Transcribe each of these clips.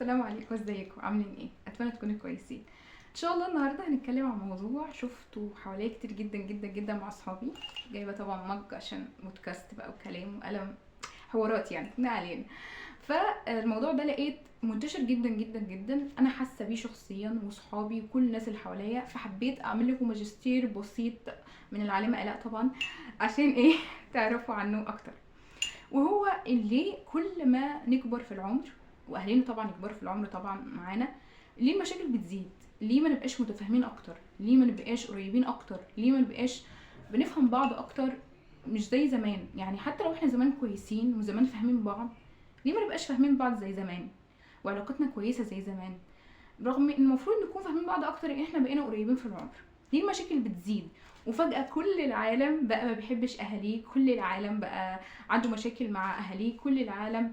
السلام عليكم، ازيكم؟ عاملين ايه؟ اتمنى تكونوا كويسين. ان شاء الله النهارده هنتكلم عن موضوع شفته حواليا كتير جدا جدا جدا مع اصحابي. جايبه طبعا mug عشان بودكاست بقى وكلام وقلم حوارات، يعني ما علينا. فالموضوع ده لقيت منتشر جدا جدا جدا، انا حاسه بيه شخصيا وصحابي وكل الناس اللي حواليا، فحبيت اعمل لكم ماجستير بسيط من العالمة الاء طبعا عشان ايه تعرفوا عنه اكتر. وهو اللي كل ما نكبر في العمر واهالينا طبعا يكبروا في العمر طبعا معانا، ليه المشاكل بتزيد؟ ليه ما نبقاش متفاهمين اكتر؟ ليه ما نبقاش قريبين اكتر؟ ليه ما نبقاش بنفهم بعض اكتر؟ مش زي زمان، يعني حتى لو احنا زمان كويسين وزمان فاهمين بعض، ليه ما نبقاش فاهمين بعض زي زمان وعلاقتنا كويسة زي زمان، رغم ان المفروض نكون فاهمين بعض اكتر ان احنا بقينا قريبين في العمر؟ ليه المشاكل بتزيد وفجأة كل العالم بقى ما بيحبش اهاليه، كل العالم بقى عنده مشاكل مع اهاليه، كل العالم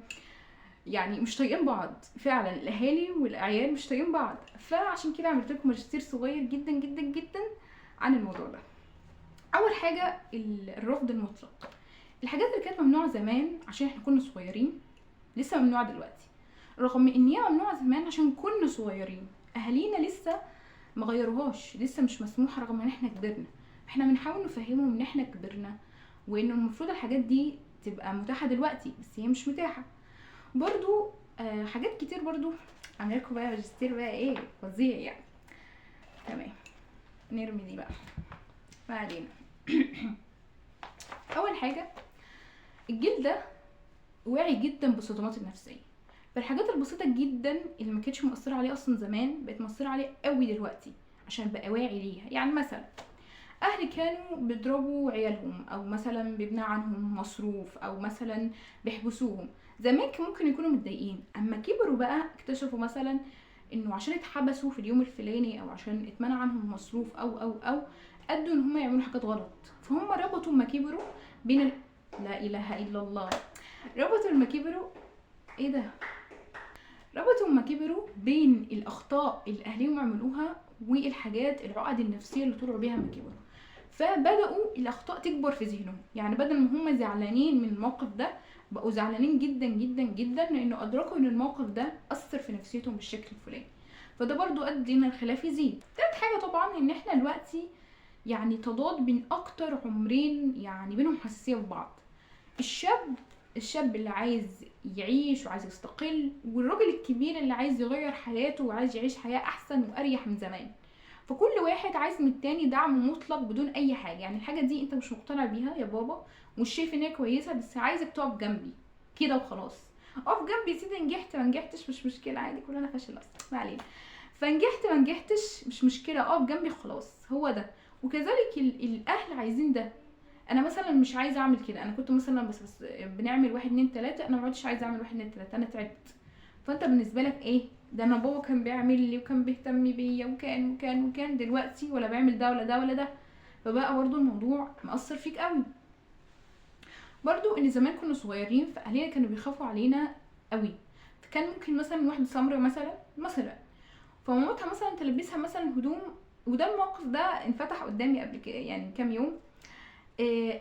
يعني مش طايقين بعض؟ فعلا الاهالي والعيال مش طايقين بعض. فعشان كده عملت لكم ماجستير صغير جدا جدا جدا عن الموضوع ده. اول حاجة الرفض المطلق. الحاجات اللي كانت ممنوعة زمان عشان احنا كنا صغيرين لسه ممنوعة دلوقتي، رغم ان هي ممنوعة زمان عشان كنا صغيرين، اهالينا لسه ما غيروهاش، لسه مش مسموحة رغم ان احنا كبرنا. احنا بنحاول نفهمهم ان احنا كبرنا وانه المفروض الحاجات دي تبقى متاحة دلوقتي، بس هي مش متاحة. برضو حاجات كتير برضو عامله لكم بقى ماجستير بقى ايه فظيع يعني. تمام، نرمي دي بقى، ما علينا. اول حاجة الجيل ده واعي جدا بالصدمات النفسية، فالحاجات البسيطة جدا اللي ما كانتش مؤثرة عليه اصلا زمان بقت مؤثرة عليه قوي دلوقتي عشان بقى واعي ليها. يعني مثلا اهل كانوا بيضربوا عيالهم، او مثلا بيمنعوا عنهم مصروف، او مثلا بيحبسوهم، زمان كان ممكن يكونوا متضايقين، اما كبروا بقى اكتشفوا مثلا انه عشان اتحبسوا في اليوم الفلاني او عشان اتمنع عنهم مصروف او او او ادوا ان هم يعملوا حاجات غلط. فهم ربطوا ما كبروا بين لا اله الا الله، ربطوا لما كبروا ايه ده، ربطوا لما كبروا بين الاخطاء اللي اهاليهم عملوها والحاجات العقد النفسية اللي طلعوا بيها لما كبروا، فبداوا الاخطاء تكبر في ذهنهم. يعني بدل ما هم زعلانين من الموقف ده بقوا زعلانين جدا جدا جدا لانه ادركوا ان الموقف ده اثر في نفسيتهم بالشكل الفلاني، فده برضو ادى ان الخلاف يزيد. تالت حاجة طبعا ان احنا دلوقتي يعني تضاد بين اكتر عمرين يعني بينهم حساسية في بعض. الشاب اللي عايز يعيش وعايز يستقل، والراجل الكبير اللي عايز يغير حياته وعايز يعيش حياة احسن واريح من زمان. فكل واحد عايز من التاني دعم مطلق بدون اي حاجة. يعني الحاجة دي انت مش مقتنع بيها يا بابا ومش شايف ان هي كويسة، بس عايزك تقف جنبي كده وخلاص. اقف جنبي يا سيدي، نجحت ما نجحتش مش مشكلة، عادي كلنا فاشل اصلا، ما علينا. فنجحت ما نجحتش مش مشكلة، اقف جنبي خلاص، هو ده. وكذلك الاهل عايزين ده. انا مثلا مش عايزه اعمل كده، انا كنت مثلا بس بنعمل 1 2 3، انا ما عدتش عايزه اعمل 1 2 3، انا تعبت. فانت بالنسبة لك ايه ده؟ انا بابا كان بيعمل لي وكان بيهتم بيا وكان وكان وكان، دلوقتي ولا بعمل ده ولا ده ولا ده. فبقى برضو الموضوع مأثر فيك قوي. برضو ان زمان كنا صغيرين فاهالينا كانوا بيخافوا علينا قوي، فكان ممكن مثلا واحدة سمرة مثلا فمامتها مثلا تلبسها مثلا هدوم، وده الموقف ده انفتح قدامي قبل كده يعني كام يوم،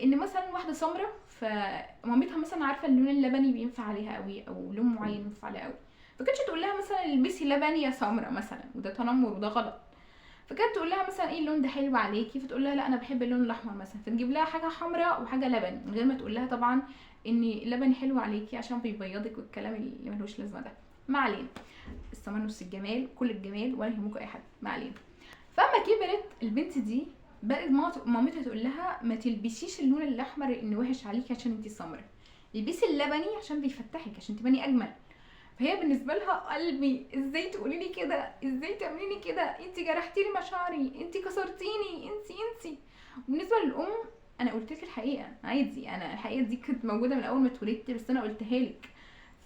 ان مثلا واحدة سمرة فمامتها مثلا عارفه اللون اللبني بينفع عليها قوي او لون معين بينفع عليها قوي، فكانتش تقول لها مثلا البسي لبني يا سمرة مثلا، وده تنمر وده غلط. فكانت تقول لها مثلا ايه اللون ده حلو عليكي، فتقول لها لا انا بحب اللون الاحمر مثلا، فتجيب لها حاجة حمراء وحاجه لبني من غير ما تقول لها طبعا ان اللبني حلو عليكي عشان بيبيضك والكلام اللي ملوش لازمه ده. ما علينا، السمر نص الجمال، كل الجمال ولا يهمكم اي حد، ما علينا. فاما كبرت البنت دي بقت مامتها تقول لها ما تلبسيش اللون الاحمر لانه وحش عليكي عشان انتي سمرة، البسي اللبني عشان بيفتحك عشان تباني اجمل. فهي بالنسبة لها قلبي ازاي تقولي لي كده، ازاي تعملي لي كده، انتي جرحتي لي مشاعري، انتي كسرتيني، انتي. وبالنسبة للام انا قلت لك الحقيقة عادي، انا الحقيقة دي كانت موجودة من اول ما اتولدت بس انا قلتها لك.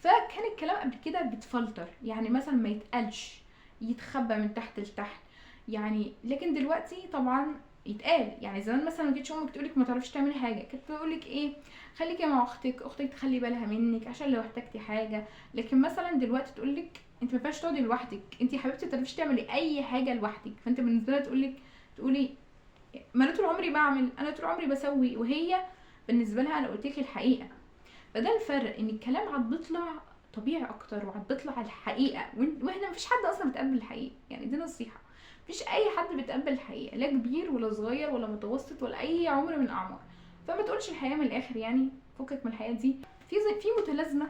فكان الكلام قبل كده بيتفلتر، يعني مثلا ما يتقالش، يتخبى من تحت لتحت يعني. لكن دلوقتي طبعا يتقال. يعني زمان مثلا ما كانتش امك تقولك ما تعرفيش تعملي حاجة، كانت تقولك ايه خليكي مع اختك، اختك تخلي بالها منك عشان لو احتاجتي حاجة. لكن مثلا دلوقتي تقولك انت ما ينفعش تقعدي لوحدك، انت يا حبيبتي ما تعرفيش تعملي اي حاجة لوحدك. فانت بالنسبة لها تقولي ما انا طول عمري بعمل، انا طول عمري بسوي، وهي بالنسبة لها انا قلت لك الحقيقة. فده الفرق، ان الكلام عاد بيطلع طبيعي اكتر وهتطلع الحقيقة، واحنا مفيش حد اصلا بيتقبل الحقيقة. يعني دي نصيحة، مفيش اي حد بيتقبل الحقيقة، لا كبير ولا صغير ولا متوسط ولا اي عمر من الاعمار. فما تقولش الحقيقة من الاخر، يعني فكك من الحقيقة دي. في متلازمة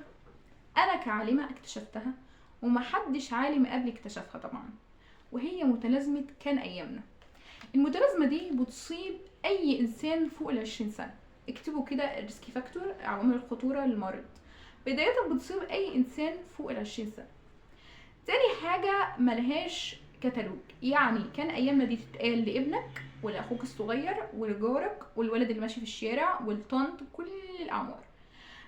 انا كعالمه اكتشفتها ومحدش عالم قبل اكتشفها طبعا، وهي متلازمة كان ايامنا. المتلازمه دي بتصيب اي انسان فوق 20 سنة. اكتبوا كده ال risk factor، عوامل الخطورة للمرض. بداية بتصيب اي انسان فوق 20 سنة. تاني حاجة ملهاش كتالوج، يعني كان ايامنا دي تتقال لابنك ولاخوك الصغير ولجارك والولد اللي ماشي في الشارع والطنط، كل الاعمار.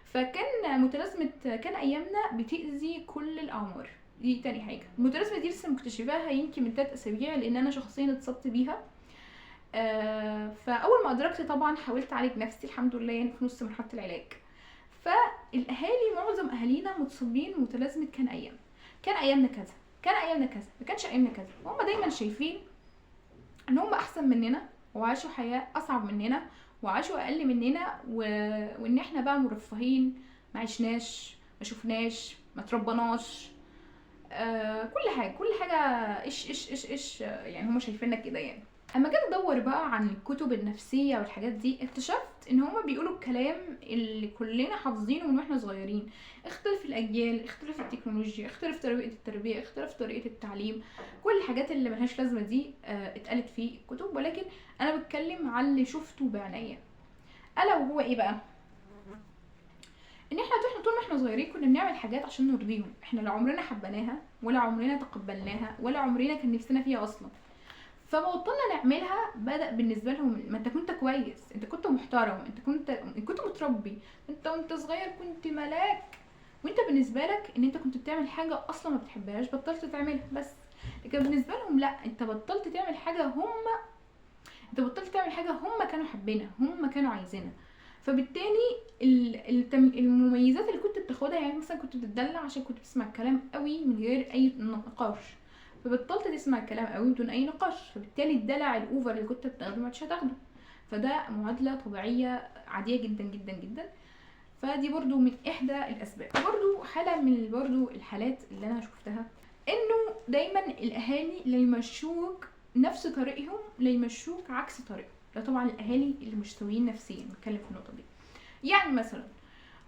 فكان متلازمة كان ايامنا بتاذي كل الاعمار. دي تاني حاجة. المتلازمه دي لسه مكتشفاها يمكن من 3 اسابيع، لان انا شخصيا اتصبت بيها. فاول ما ادركت طبعا حاولت اعالج نفسي الحمد لله، يعني في نص مرحلة العلاج. فالاهالي معظم اهالينا متصابين متلازمة كان ايامنا، كان ايامنا كذا، كان ايامنا كذا، ما كانش ايامنا كذا. وهم دايما شايفين ان هم احسن مننا وعاشوا حياة اصعب مننا وعاشوا اقل مننا، وان احنا بقى مرفهين، ما عشناش، ما شفناش، ما تربناش، كل حاجة كل حاجة ايش ايش ايش ايش، يعني هم شايفيننا كده. يعني اما جيت ادور بقى عن الكتب النفسية والحاجات دي، اكتشفت ان هما بيقولوا الكلام اللي كلنا حافظينه من واحنا صغيرين. اختلف الاجيال، اختلف التكنولوجيا، اختلف طريقه التربية، اختلف طريقه التعليم، كل الحاجات اللي ملهاش لازمه دي اتقالت في الكتب. ولكن انا بتكلم على اللي شفته بعينيا، الا وهو ايه بقى؟ ان احنا طول ما احنا صغيرين كنا بنعمل حاجات عشان نرضيهم، احنا لا عمرنا حبيناها ولا عمرنا تقبلناها ولا عمرنا كان نفسنا فيها اصلا. فبطلنا نعملها. بدأ بالنسبة لهم ما انت كنت كويس، انت كنت محترم، انت كنت متربي، انت وانت صغير كنت ملاك، وانت بالنسبة لك ان انت كنت بتعمل حاجة اصلا ما بتحبهاش بطلت تعملها بس. لكن بالنسبة لهم لا، انت بطلت تعمل حاجة هم كانوا حابينها، هم كانوا عايزينها. فبالتالي المميزات اللي كنت بتاخدها، يعني مثلا كنت بتدلع عشان كنت بتسمع الكلام قوي من غير اي نقاش، فبطلت تسمع الكلام قوي بدون اي نقاش، فبالتالي الدلع ال over اللي كنت بتاخده ما عادش هتاخده. فده معادلة طبيعية عادية جدا جدا جدا. فدي برضو من احدى الاسباب. برضو حاله من برضو الحالات اللي انا شفتها، انه دايما الاهالي لا يمشوك نفس طريقهم، لا يمشوك عكس طريقهم. ده طبعا الاهالي اللي مش سويين نفسيا، بنتكلم في النقطة دي. يعني مثلا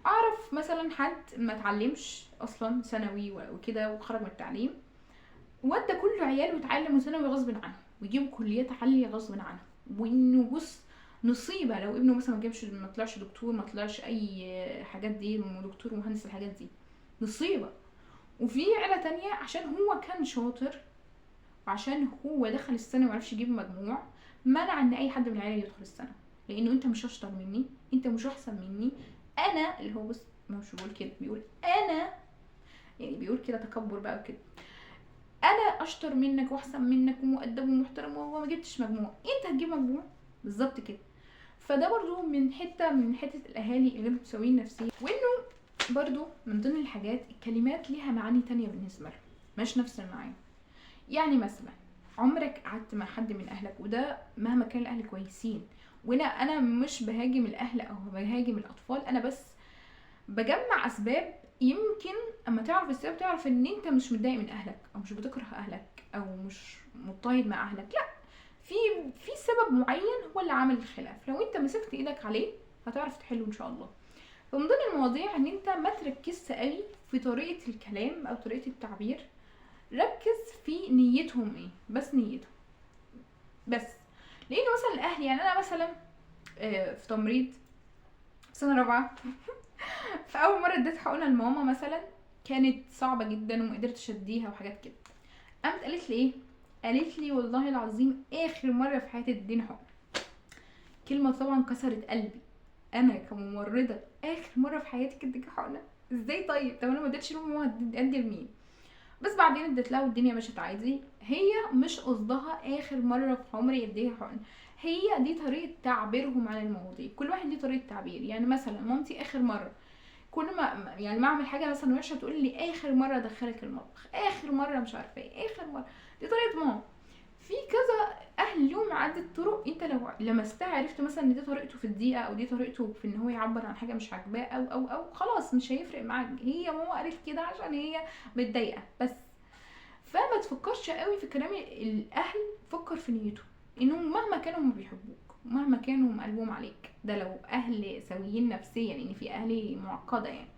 اعرف مثلا حد ما اتعلمش اصلا ثانوي وكده وخرج من التعليم، ودى كل عياله يتعلموا ثانوي غصب عنه ويجيبوا كليات عالية غصب عنه، وانه بص نصيبه لو ابنه مثلا ما جابش، ما طلعش دكتور، ما طلعش اي حاجات دي، دكتور ومهندس الحاجات دي، نصيبه. وفي عيله تانية عشان هو كان شاطر وعشان هو دخل الثانوي ومعرفش يجيب مجموع، منع ان اي حد من العيلة يدخل الثانوي، لانه انت مش اشطر مني، انت مش احسن مني، انا اللي هو بص مش بيقول كده، بيقول انا، يعني بيقول كده تكبر بقى وكده، انا اشطر منك واحسن منك ومؤدب ومحترم، وهو ما جبتش مجموع، انت هتجيب مجموع بالظبط كده. فده برضو من حتة الاهالي اللي متساويين نفسيا. وانه برضو من ضمن الحاجات الكلمات ليها معاني تانية بالنسبة لهم، مش نفس المعاني. يعني مثلا عمرك قعدت مع حد من اهلك، وده مهما كان الاهل كويسين، وانا مش بهاجم الاهل او بهاجم الاطفال، انا بس بجمع اسباب. يمكن اما تعرف السبب تعرف ان انت مش متضايق من اهلك او مش بتكره اهلك او مش مضطهد مع اهلك، لا، في سبب معين هو اللي عامل الخلاف، لو انت مسكت ايدك عليه هتعرف تحله ان شاء الله. فمن ضمن المواضيع ان انت ما تركزش قوي في طريقه الكلام او طريقه التعبير، ركز في نيتهم ايه، بس نيتهم بس. لان مثلا الاهل، يعني انا مثلا في تمريض سنة رابعه فاول مرة اديت حقنه لماما مثلا كانت صعبة جدا وما قدرتش اديها وحاجات كده، قامت قالت لي ايه؟ قالت لي والله العظيم اخر مرة في حياتي تديني حقنه. كلمة طبعا كسرت قلبي، انا كممرضه اخر مرة في حياتي اديك حقنه ازاي؟ طيب طب انا ما اديتش لماما ادي لمين؟ بس بعدين اديت لها والدنيا مشت عادي. هي مش قصدها اخر مرة في عمري اديها حقنه، هي دي طريقه تعبيرهم عن المواضيع، كل واحد ليه طريقه تعبير. يعني مثلا مامتي اخر مرة كل ما يعني ما اعمل حاجة مثلا وحشة تقول لي اخر مرة ادخلك المطبخ، اخر مرة مش عارفه ايه، اخر مرة، دي طريقه ماما. في كذا اهل لهم عدة طرق، انت لو لمستها عرفت مثلا ان دي طريقته في الضيقه، او دي طريقته في ان هو يعبر عن حاجة مش عاجباه، او او او خلاص مش هيفرق معاك، هي ماما قالت كده عشان هي متضايقة بس. فما تفكرش قوي في كلام الاهل، فكر في نيته، انهم مهما كانوا هم بيحبوك، ومهما كانوا هم قلبهم عليك، ده لو اهل سويين نفسيا، لان في اهل معقدة يعني.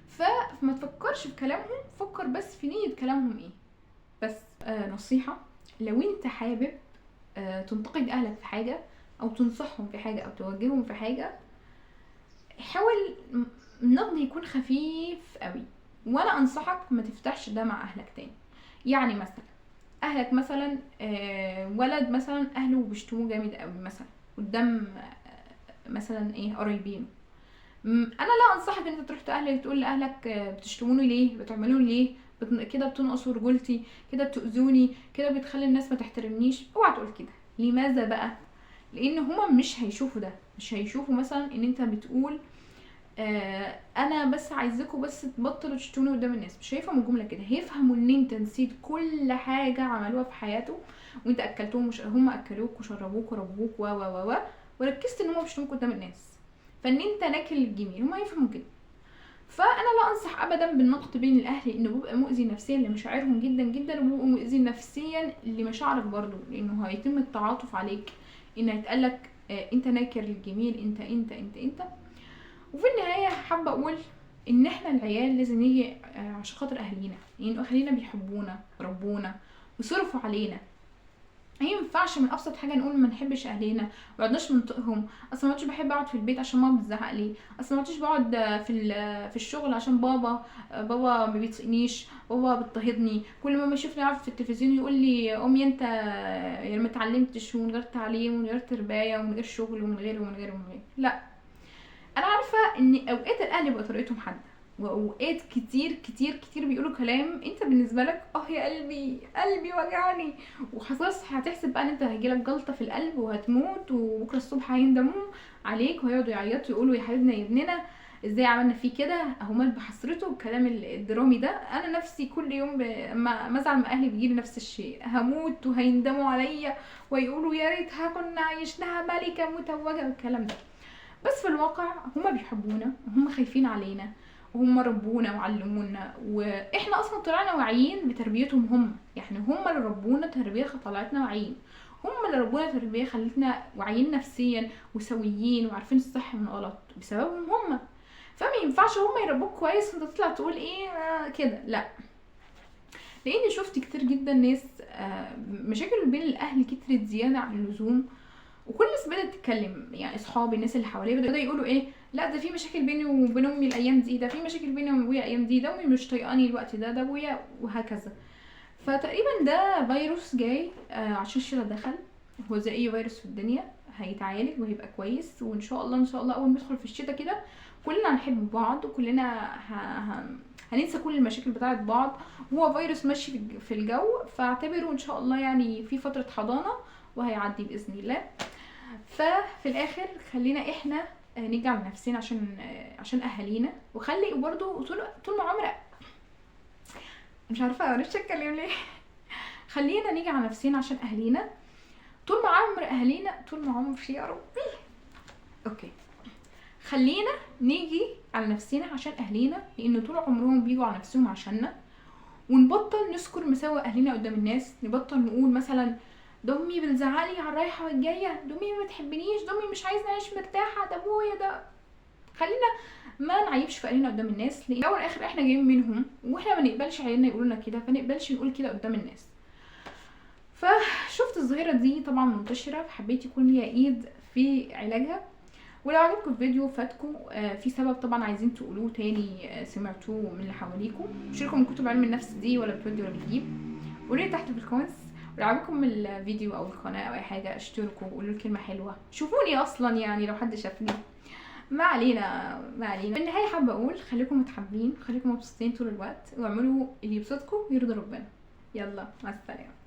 فما تفكرش في كلامهم، فكر بس في نيه كلامهم ايه بس. نصيحة، لو انت حابب تنتقد اهلك في حاجة، او تنصحهم في حاجة، او توجههم في حاجة، حاول النقد يكون خفيف قوي. وانا انصحك ما تفتحش ده مع اهلك تاني. يعني مثلا اهلك مثلا ولد مثلا اهله بيشتموه جامد قوي مثلا قدام مثلا ايه قرايبينه، انا لا انصحك ان انت تروح لاهلك تقول لاهلك بتشتموني ليه، بتعملوني ليه، كده بتنقصوا رجولتي، كده بتؤذوني، كده بتخلي الناس ما تحترمنيش. اوعى تقول كده. لماذا بقى؟ لان هما مش هيشوفوا ده، مش هيشوفوا مثلا ان انت بتقول انا بس عايزاكم بس تبطلوا تشتموني قدام الناس، مش هيفهموا الجملة كده. هيفهموا ان انت نسيت كل حاجة عملوها في حياته، وانت اكلتهم، مش هم اكلوك وشربوك وربوك و و و وركزت ان هم بيشتموك قدام الناس، فان انت ناكل الجميل، هم هيفهموا كده. فانا لا انصح ابدا بالنقد بين الاهل، انه بيبقى مؤذي نفسيا لمشاعرهم جدا جدا، وبيبقى مؤذي نفسيا لمشاعرك برضو، لانه هيتم التعاطف عليك، ان هيتقالك انت ناكر للجميل، انت انت انت انت. وفي النهاية حابة اقول ان احنا العيال لازم نيجي عشان خاطر اهالينا، لان اهالينا بيحبونا ربونا وصرفوا علينا. ما ينفعش من ابسط حاجة نقول ما نحبش اهلنا، ما عدناش منطقهم، اصلا ما عدتش بحب اقعد في البيت عشان ماما بتزعق لي، اصلا ما عدتش بقعد في الشغل عشان بابا ما بيطيقنيش، بابا بيضطهدني، كل ما يشوفني قاعد في التلفزيون يقول لي امي انت يعني ما اتعلمتش، ومن غير تعليم ومن غير تربيه ومن غير شغل ومن غير ومن غير ومن غير. لا، انا عارفه ان اوقات الاهل بيبقى طريقتهم حادة، واوقات كتير كتير كتير بيقولوا كلام انت بالنسبة لك يا قلبي قلبي وجعني، وخلاص هتحسب بقى ان انت هيجيلك جلطة في القلب وهتموت، وبكره الصبح هيندموا عليك وهيقعدوا يعيطوا يقولوا يا حبيبنا يا ابننا ازاي عملنا فيه كده، اهو مات بحسرته. والكلام الدرامي ده انا نفسي كل يوم ما ازعل من اهلي بيجيلي نفس الشيء، هموت وهيندموا عليا ويقولوا يا ريتها كنا عيشناها ملكه متوجه والكلام ده. بس في الواقع هما بيحبونا وهم خايفين علينا، وهم ربونا وعلمونا، واحنا اصلا طلعنا واعيين بتربيتهم هم، يعني هم اللي ربونا تربيه طلعتنا واعيين، هم اللي ربونا تربيه خلتنا واعيين نفسيا وسويين وعارفين الصح من الغلط بسببهم هم. فما ينفعش هم يربوك كويس وانت تطلع تقول ايه كده، لا. لان شفت كتير جدا ناس مشاكل بين الاهل كترت زيادة عن اللزوم، وكل الناس بدات تتكلم، يعني اصحابي الناس اللي حواليا بدأوا يقولوا ايه، لا ده في مشاكل بيني وبين امي الايام دي، ده في مشاكل بيني وبين ابويا الايام دي، ده امي مش طايقاني الوقت ده، ده ابويا، وهكذا. فتقريبا ده فيروس جاي عشان الشتا دخل، هو زي اي فيروس في الدنيا هيتعالج وهيبقى كويس، وان شاء الله ان شاء الله اول ما ندخل في الشتا كده كلنا هنحب بعض، وكلنا هننسى كل المشاكل بتاعه بعض. وهو فيروس ماشي في الجو، فاعتبره ان شاء الله يعني في فترة حضانة وهيعدي باذن الله. ففي الاخر خلينا احنا نيجي على نفسنا عشان اهالينا، وخلي برضو طول ما عمرك مش عارفه اعرفش اتكلم ليه خلينا نيجي على نفسنا عشان اهالينا، طول ما عمر اهالينا، طول ما عمر يا ربي okay، خلينا نيجي على نفسنا عشان اهالينا، لان طول عمرهم بيجوا على نفسهم عشاننا. ونبطل نذكر مساوئ اهالينا قدام الناس، نبطل نقول مثلا ده امي بتزعلي على الرايحه والجايه، ده امي ما بتحبنيش، ده امي مش عايزه اعيش مرتاحة، ده ابويا ده. خلينا ما نعيبش في اهالينا قدام الناس، لان اول اخر احنا جايين منهم، واحنا ما نقبلش عيالنا يقولوا لنا كده، فنقبلش نقول كده قدام الناس. فشفت الظاهرة دي طبعا منتشرة، فحبيت يكون ليها ايد في علاجها. ولو عجبكم الفيديو فاتكم في سبب طبعا عايزين تقولوه تاني سمعتوه من اللي حواليكم، شاركوا من كتب علم النفس دي ولا بتودي ولا بتجيب، قولوا لي تحت في ال comments. ولو عجبكم الفيديو او القناة او اي حاجة اشتركوا وقولوا كلمة حلوة، شوفوني اصلا يعني لو حد شافني. ما علينا ما علينا. في النهاية حابة اقول خليكم متحابين، خليكم مبسوطين طول الوقت، واعملوا اللي يبسطكم ويرضي ربنا. يلا مع السلامة.